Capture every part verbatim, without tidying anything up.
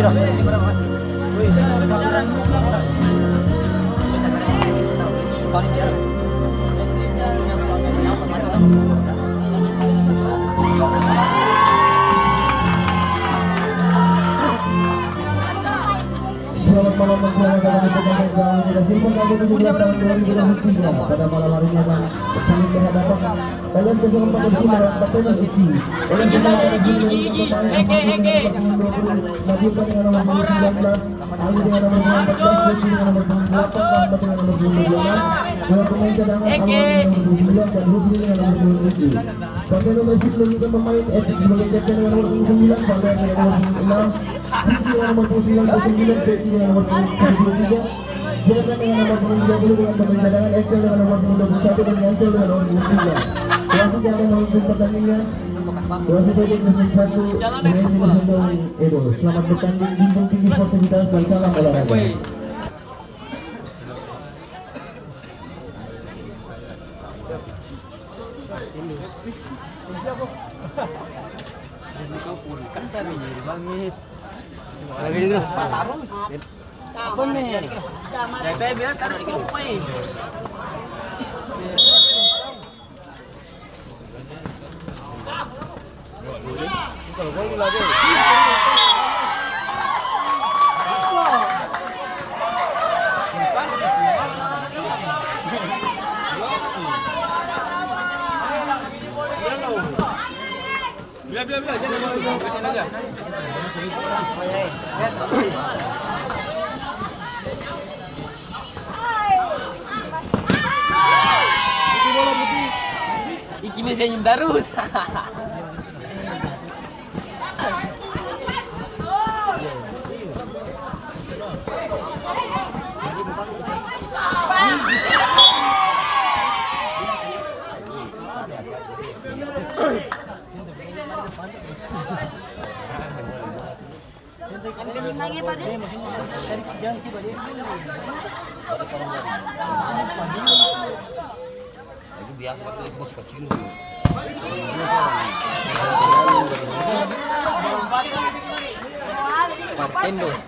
Selamat malam dan selamat datang di pertandingan kami. Sudah siap untuk tujuh belas tahun dua ribu dua puluh tiga. Pada malam hari ini akan saling berhadapan. L S kosong empat F C melawan Patenos F C. L S kosong empat F C dari pemain nomor punggung dua puluh, Nabil dengan nomor punggung sembilan belas, Ali dengan nomor punggung empat belas, Putri dengan nomor punggung delapan, Muhammad dengan nomor punggung dua puluh enam, dua pemain cadangan, Anwar dengan nomor punggung sembilan, dan Husni dengan nomor punggung tujuh. Patenos F C menurunkan pemain Etik sebagai kapten dengan nomor punggung sembilan, Fadlan dengan nomor punggung enam, Vicky dengan nomor punggung sembilan kosong sembilan, Peggy dengan nomor punggung tujuh puluh tiga, Jana dengan nomor punggung tiga puluh dengan pemain cadangan, Excel dengan nomor punggung dua puluh satu, dan Yansel dengan nomor punggung tiga. Wasit yang akan memimpin pertandingan, wasit Etik nomor satu, Messi Sundong Edo. Selamat bertanding, Ginting Tinggi Sportivitas, dan salam olahraga. Kasar nih, jadi bangit. Lagi nih, Bro. Apa nih? Ya, saya bilang taruh di kompo ini. Bila, bila, bila, jangan, jangan, jangan, jangan. Iki bola putih. Iki nih senyum terus. Itu biasa pakai bos kacil. Martin bos.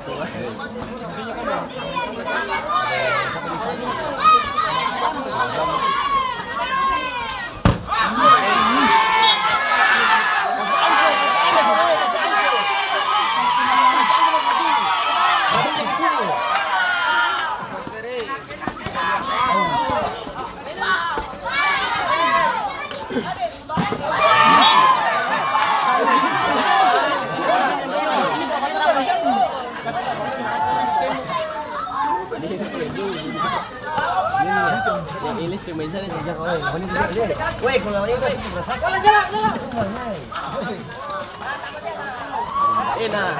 Enak.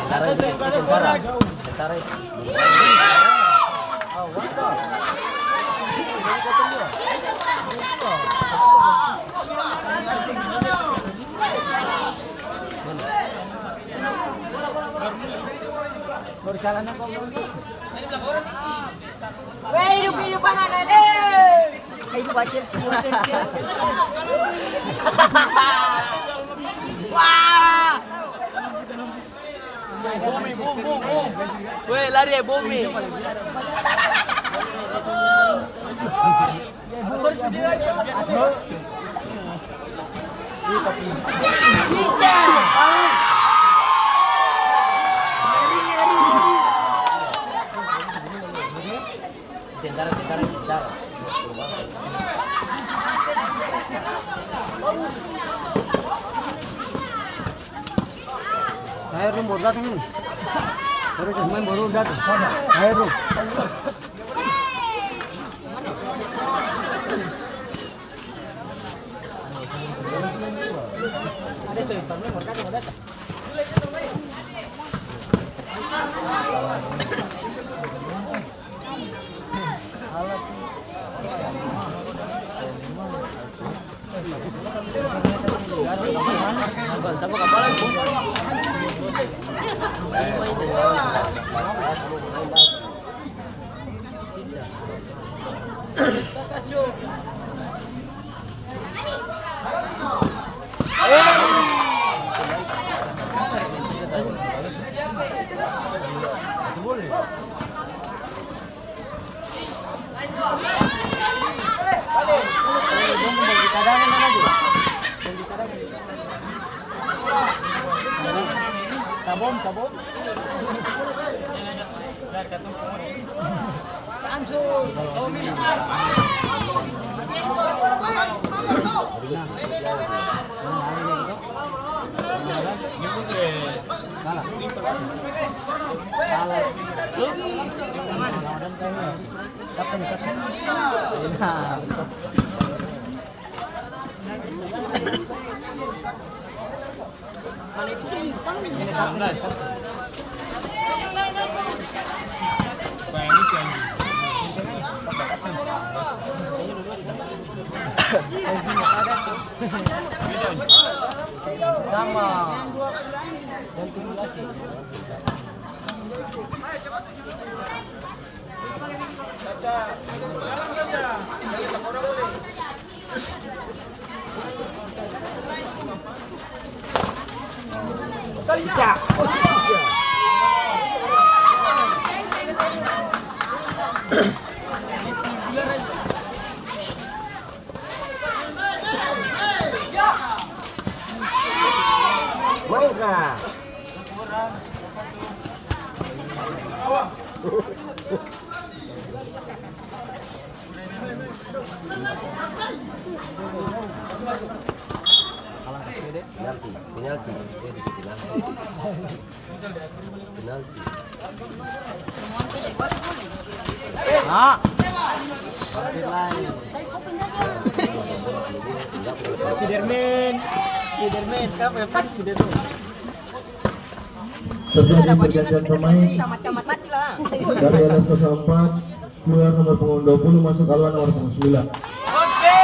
Tentara itu, tentara. Tentara itu. Baru jalan apa? Weh, hidup-hidupan anak deh. Hidup acil semua, acil, acil. Wah. Bumi, bumi, bumi, bumi. Weh, lari ya, bumi. Tentara, tentara, tentara. Aer dong baru datang ini. Baru main baru datang. Aer dong. Sabon, sabon. Sama. Main ka. Penalti, penalti. Penalti. Ah. Spiderman. Spiderman, sekarang punya pas Spiderman. Terjadi pergantian pemain dari L S kosong empat, keluar nomor punggung dua puluh, masuk Alwan nomor punggung sembilan. Oke.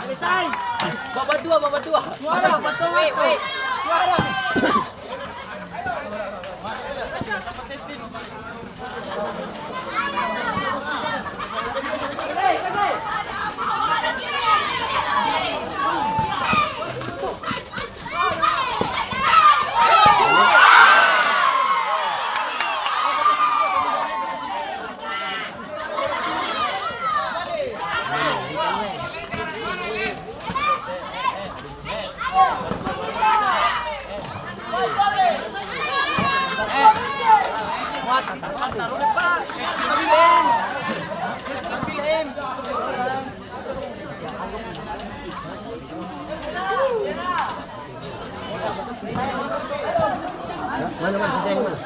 Selesai. Bapak tua, bapak tua. Suara. Bapak tua masuk. Suara. Mana, mana, sisa yang mana?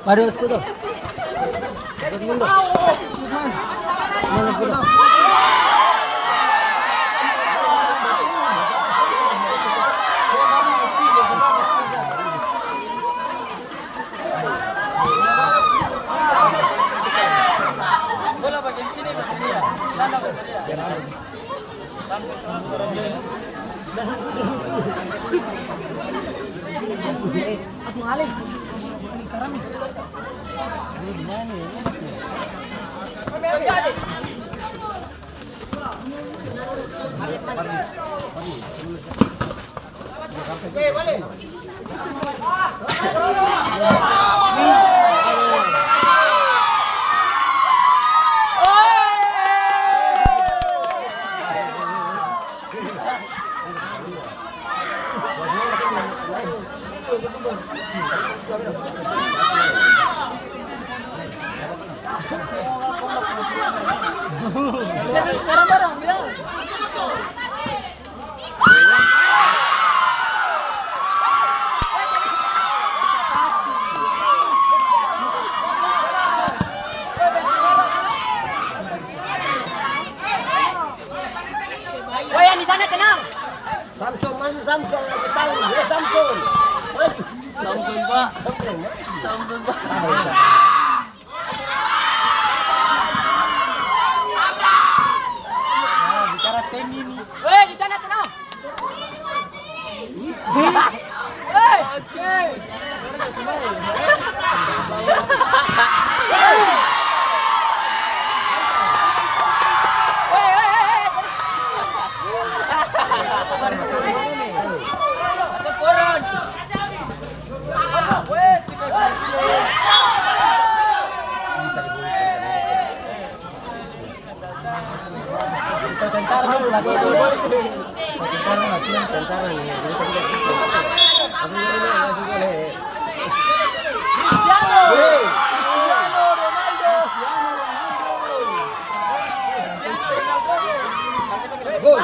Baru sepuluh. Mana sepuluh? Barang-barang bilang. Woi, yang di sana tenang. Samson, maju Samson, lagi tahu. Eh, Samson. Maju. Samson, Pak. Samson, maju. Samson, Pak. Ah, bicara tinggi nih. Woi, di sana tenang. Hei! Gol.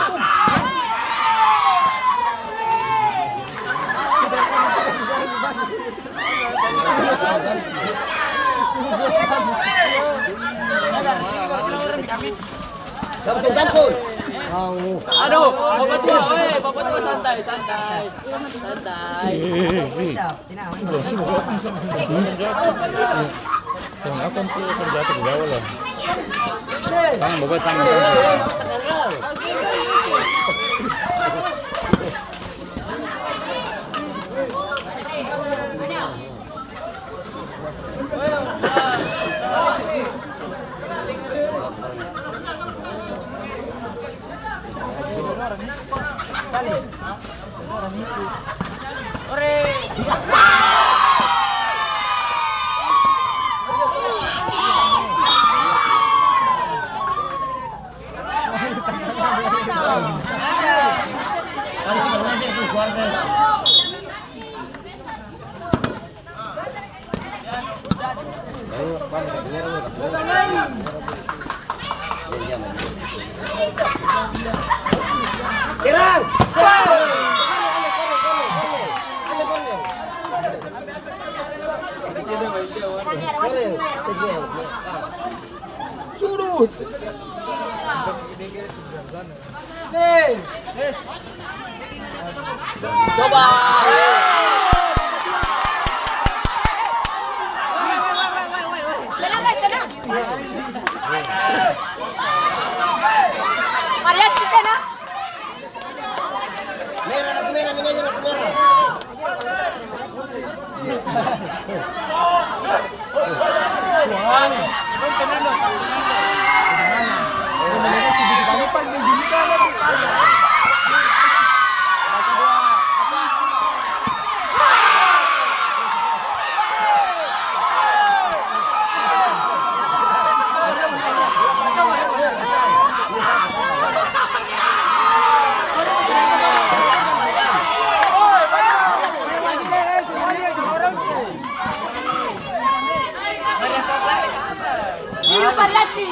Samson, Samson. Aduh, bapak tua, weh, bapak tua santai, santai. Santai. Yang apa nanti akan jatuh di bawah lah. Tangan, bapak, tangan, tangan. Serang! Sudut! Coba. Tenang, guys, tenang. Mariachi, tenang. Merah, aku merah, minanya aku merah. Hidup Pariati.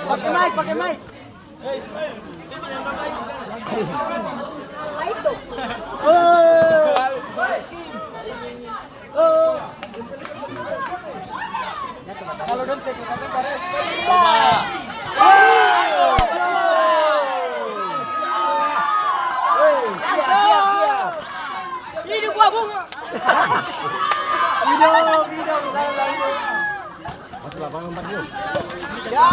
Pake mic, pake mic. Hidup Buah Bunga. Hidup, hidup, hidup. Masuk lapangan, Pak, yuk. Ya.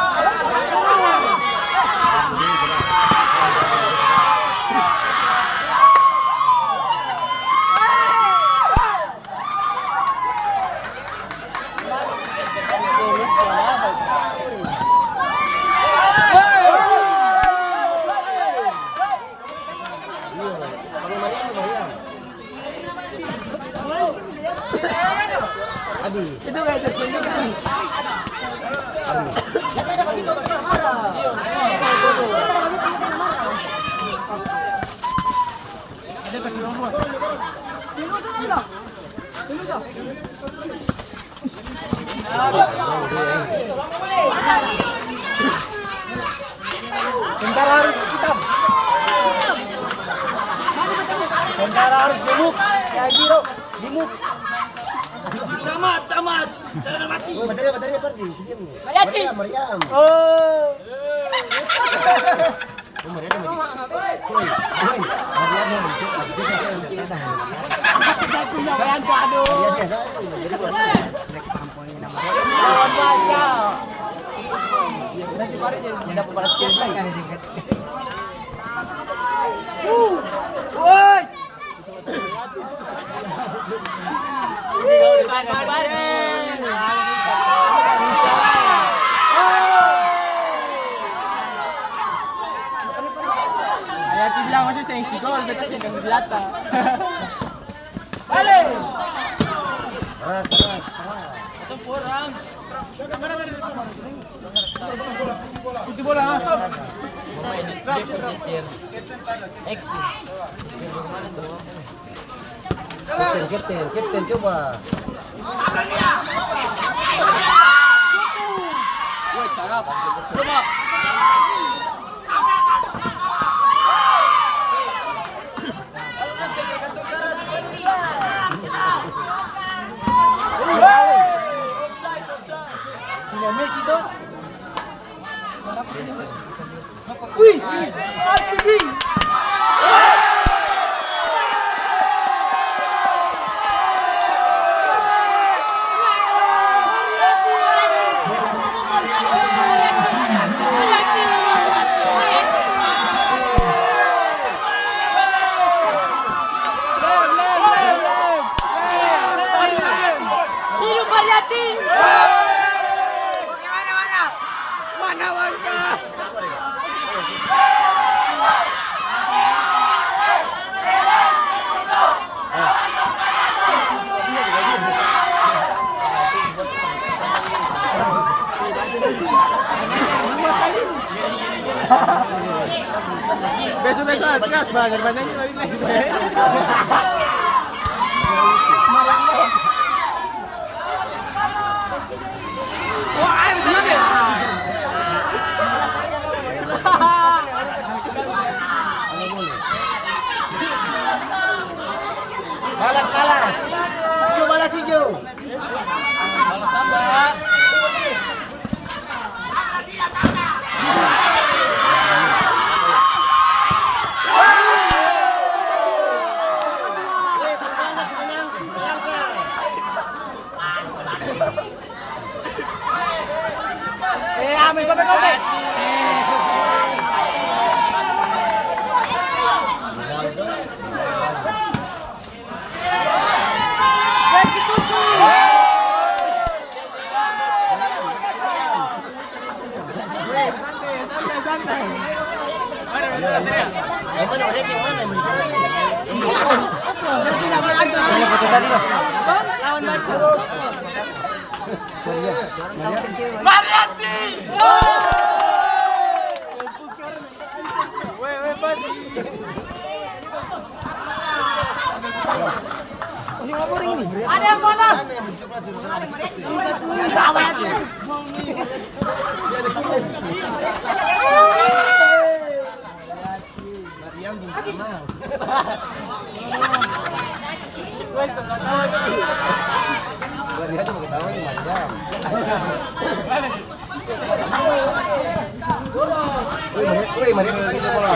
Mariam, Mariam. Abi. Itu kayak tersuntik kan? Abi. Tentara harus hitam. Tentara harus gemuk, kayak Giro, gemuk. Camat, camat, cadangan maci. Oh, baterai, baterai apa di? Diam. Mariam. Mariam, Mariam. Oh. Oh, Maria ada. Woi, woi, Maria ada. Aku nggak bayar, aduh. Maria ada. Jadi, bos, naik tamponnya nama. Lawan baca. Nanti baru jadi dapat balas kirim lagi. Woi. Ayati bilang, "Maksudnya seng si gol, beta seng kasih data." Bale! Keras, keras, keras. Itu bola, ah, stop. Stop, stop, stop. Action. Kapten, kapten, kapten, coba. Woi, sarap. Coba. Sini Messi to. Wih, asik, wih. Hidup Mariati! Mana, mana? Mana Wangka? Beso-beso, gas, Bang. Banyak lagi. Balas, balas. Ijo balas, ijo. Balas tambah. Eh, ame, kope, kope. Mariati! Ada yang panas. Mariam belum kenal. Mariam cuma ketawa nih, Mariam. Woi, Mariam, Mariam, kita tadi bola.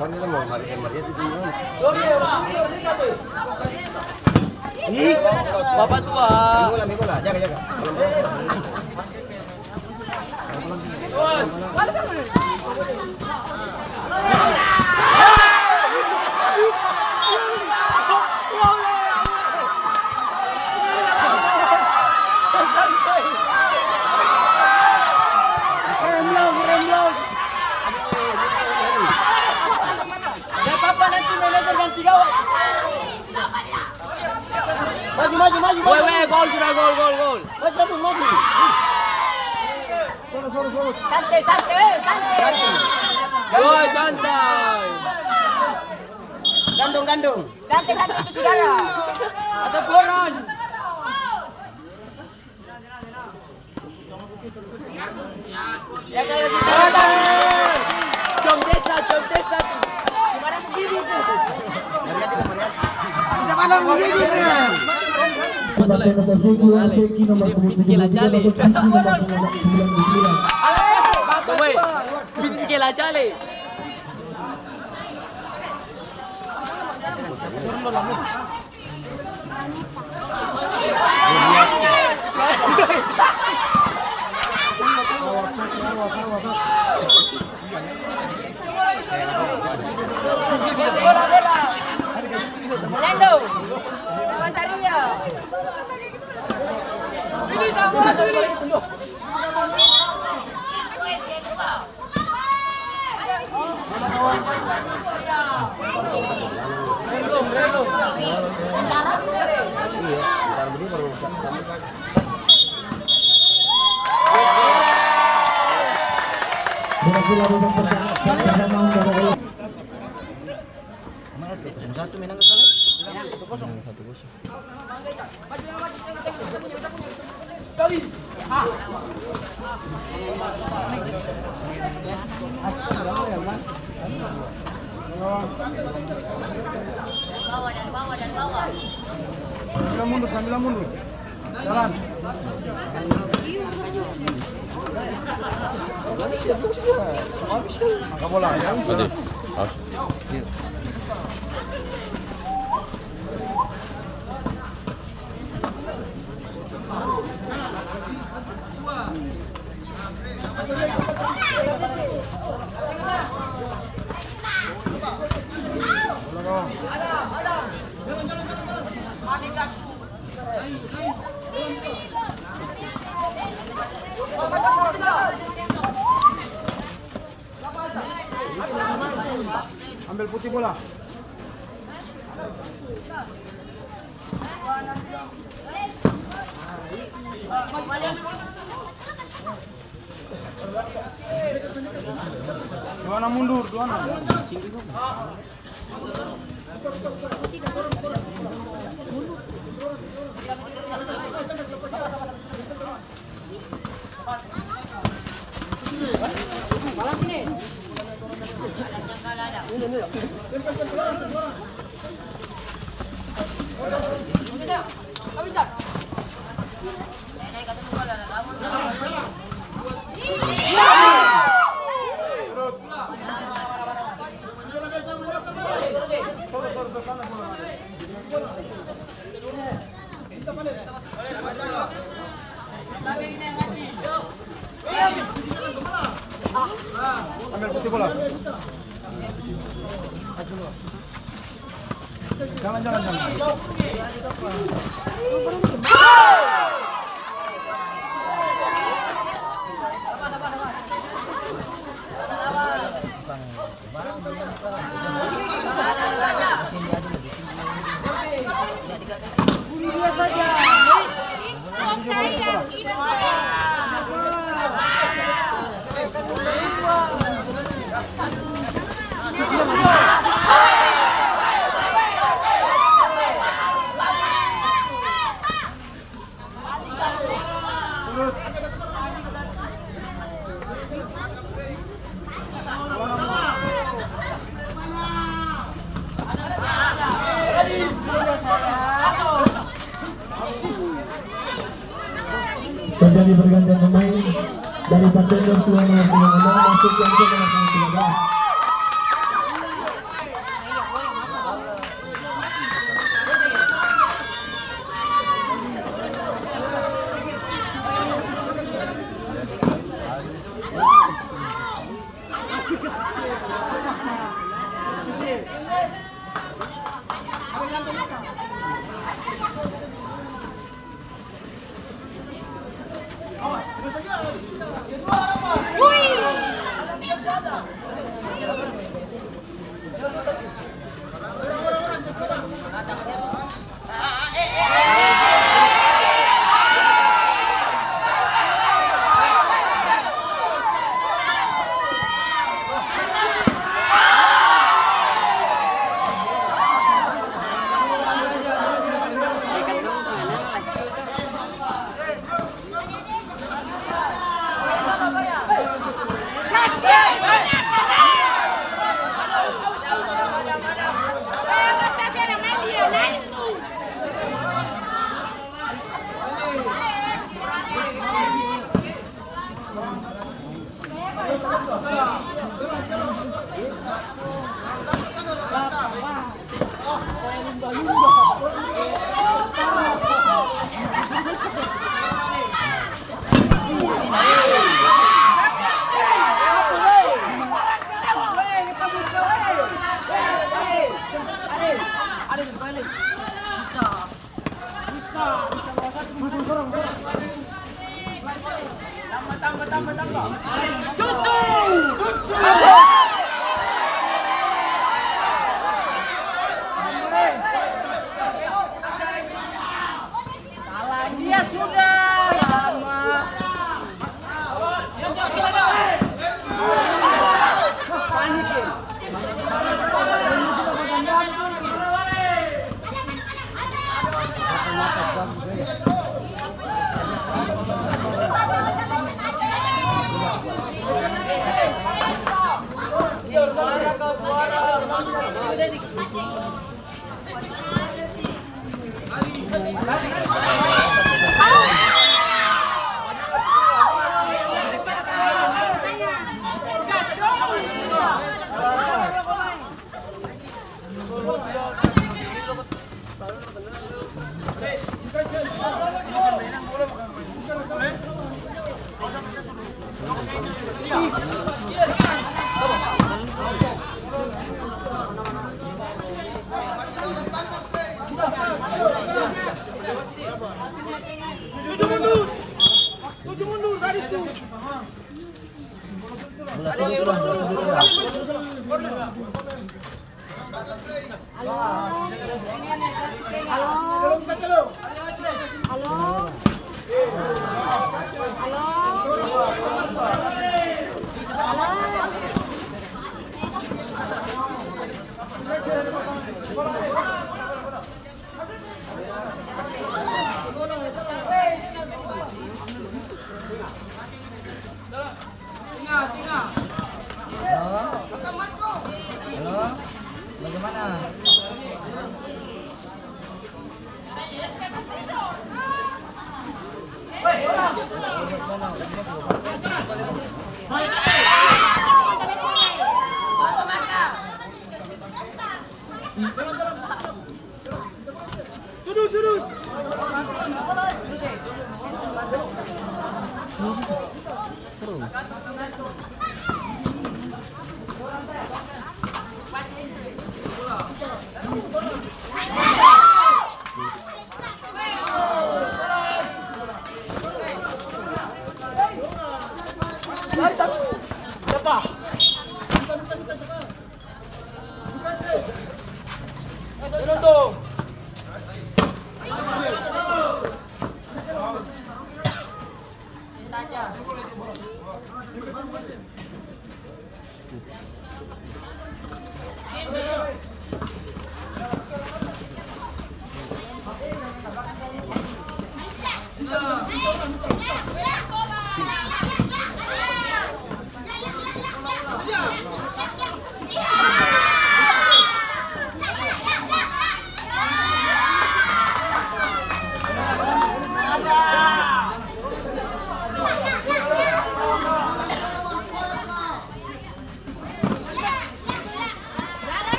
Mariam mau Mariam, Mariam itu dulu. Ih, bapak tua. Ambil bola, ambil bola. Jaga, jaga. Rem long, rem long. Maju, maju, maju, maju. Weh, weh, gol sudah, gol, gol, gol. Maju, maju, maju. Sorry, sorry, sorry. Santai, santai, eh, santai. Santai. Woi, santai. Gandong, gandong. Santai, santai, itu saudara. Ada orang. Jom desa, jom desa. Bisa pandang begini, ya. Masalah. Jadi, Vince Kelacale. Woi, Vince Kelacale. Orlando, lawan Taria. Satu kosong. Sambil mundur, sambil mundur. Jalan. Angka bola, ya. Oke. Ambil putih bola. Duana mundur, duana. Ambil putih bola. Jalan, jalan, jalan. Terjadi pergantian pemain dari Patendor dua nomor punggung enam masuk yang ke nomor punggung tiga belas. Tuju mundur! Tuju mundur, garis tu! Bola turun, turun, bola turun, turun. Halo? Halo? Halo? Halo? Halo? Halo? Halo? Bagaimana?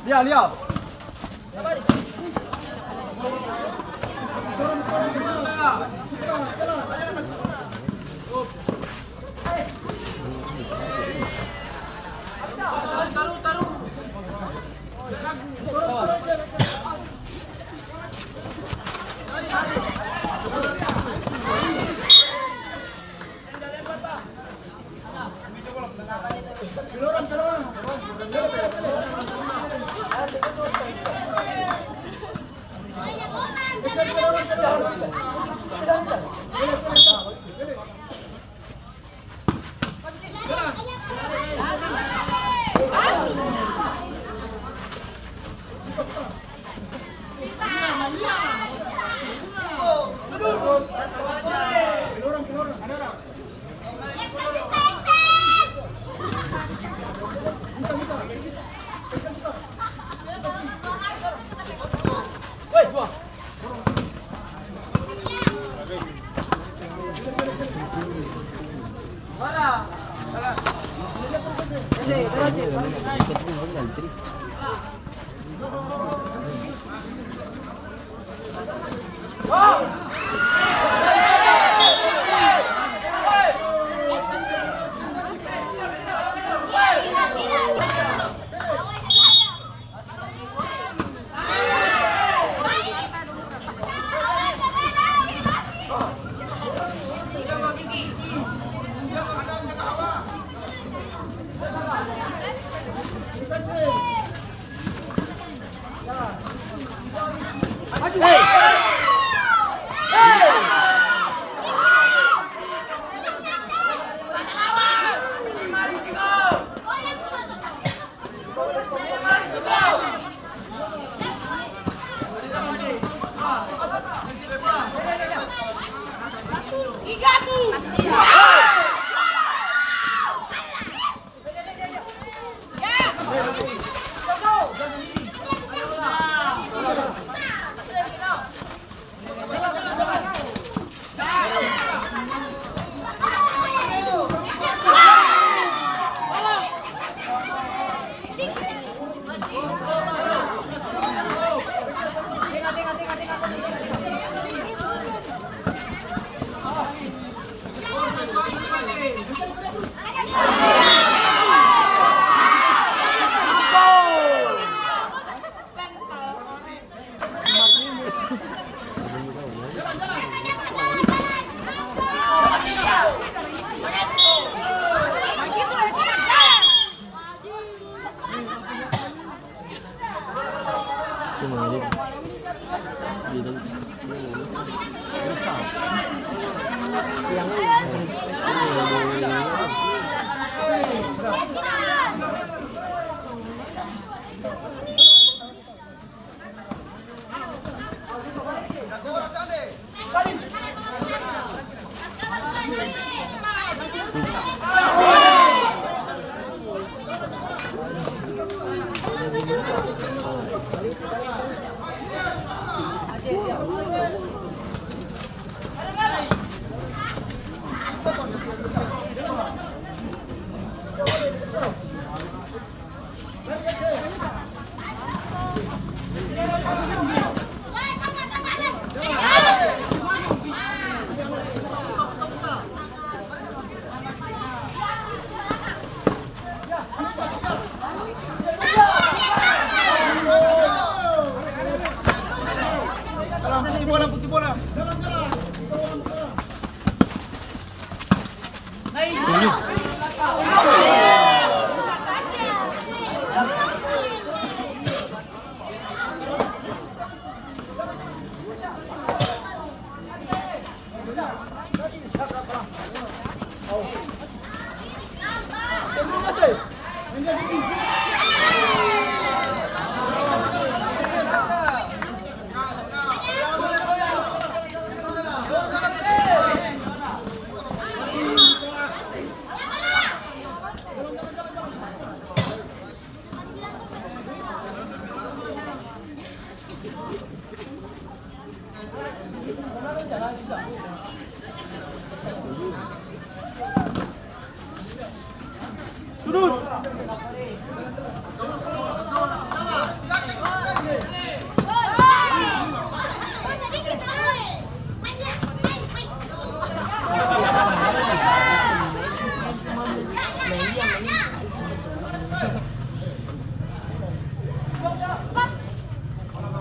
Lia, lia.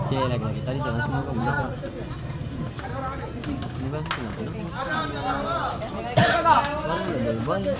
Se laki-laki tadi jalan semua ke belakang. Ini kan kenapa? Baru udah balik.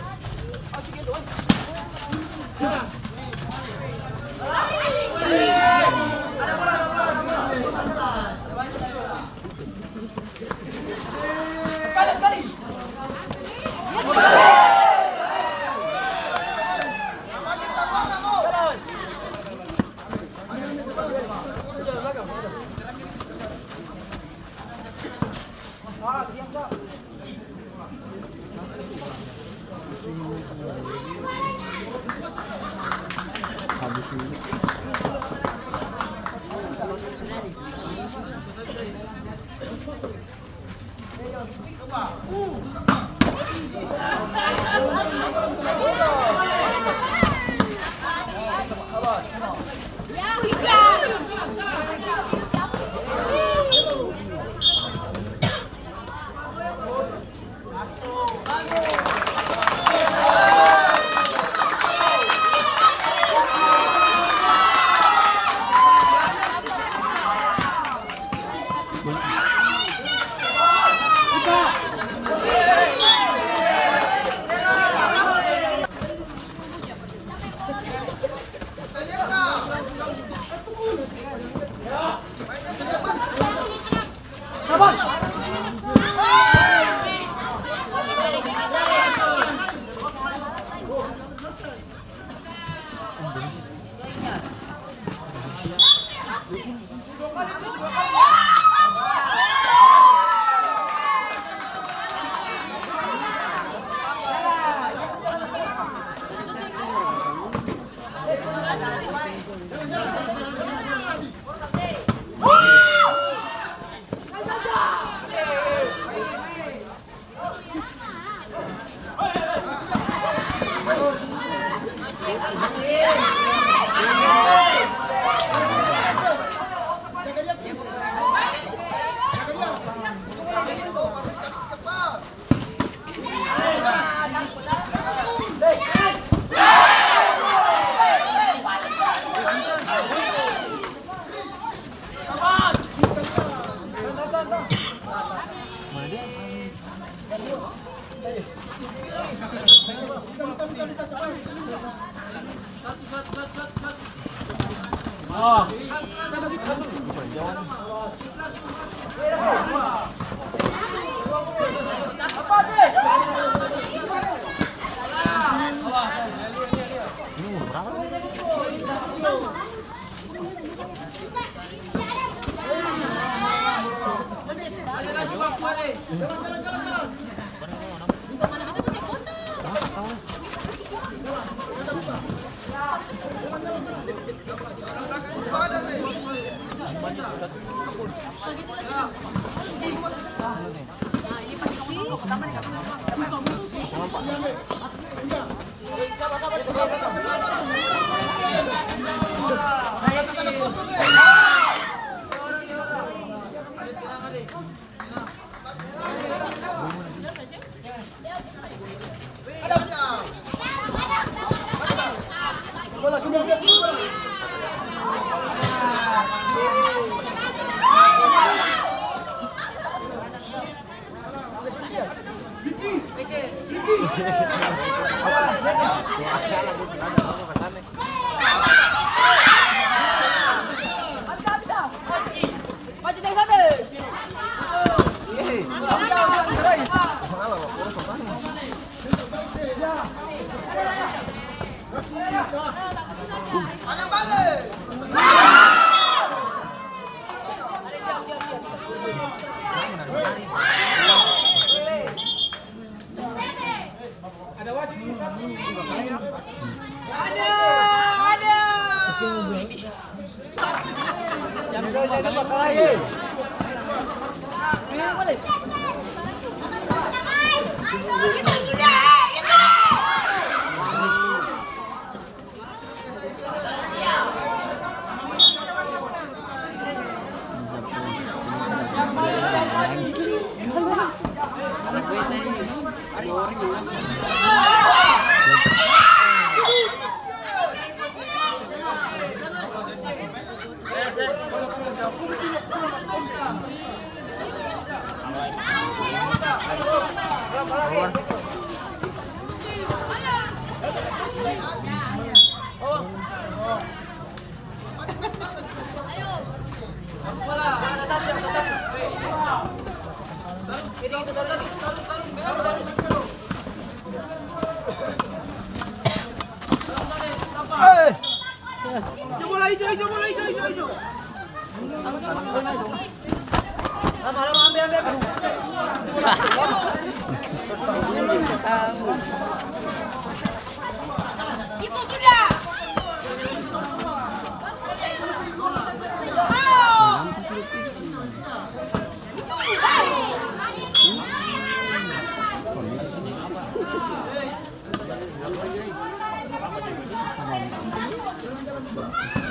Eh! Ijo bola ijo, ijo bola ijo, ijo, ijo. Lama, lama, ambil, ambil, ambil. Itu sudah.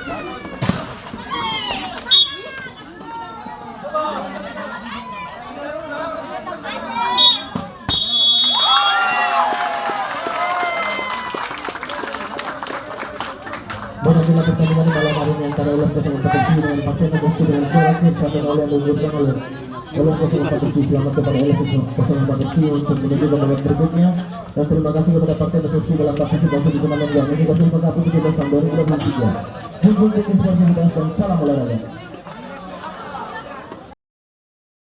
Halo. Berhentilah pertandingan malam hari ini antara Ulas kosong empat F C dengan Pakaian Agusti dengan skor akhir satu nol yang diunggulkan oleh Ulas kosong empat F C. Selamat kepada Ulas kosong empat F C untuk menuju ke babak berikutnya. Dan terima kasih kepada Pakaian Agusti dalam partisipasi di turnamen yang ini. Wassalamualaikum warahmatullahi wabarakatuh. Dua ribu dua puluh tiga. Junjung tinggi sportivitas dan salam olahraga.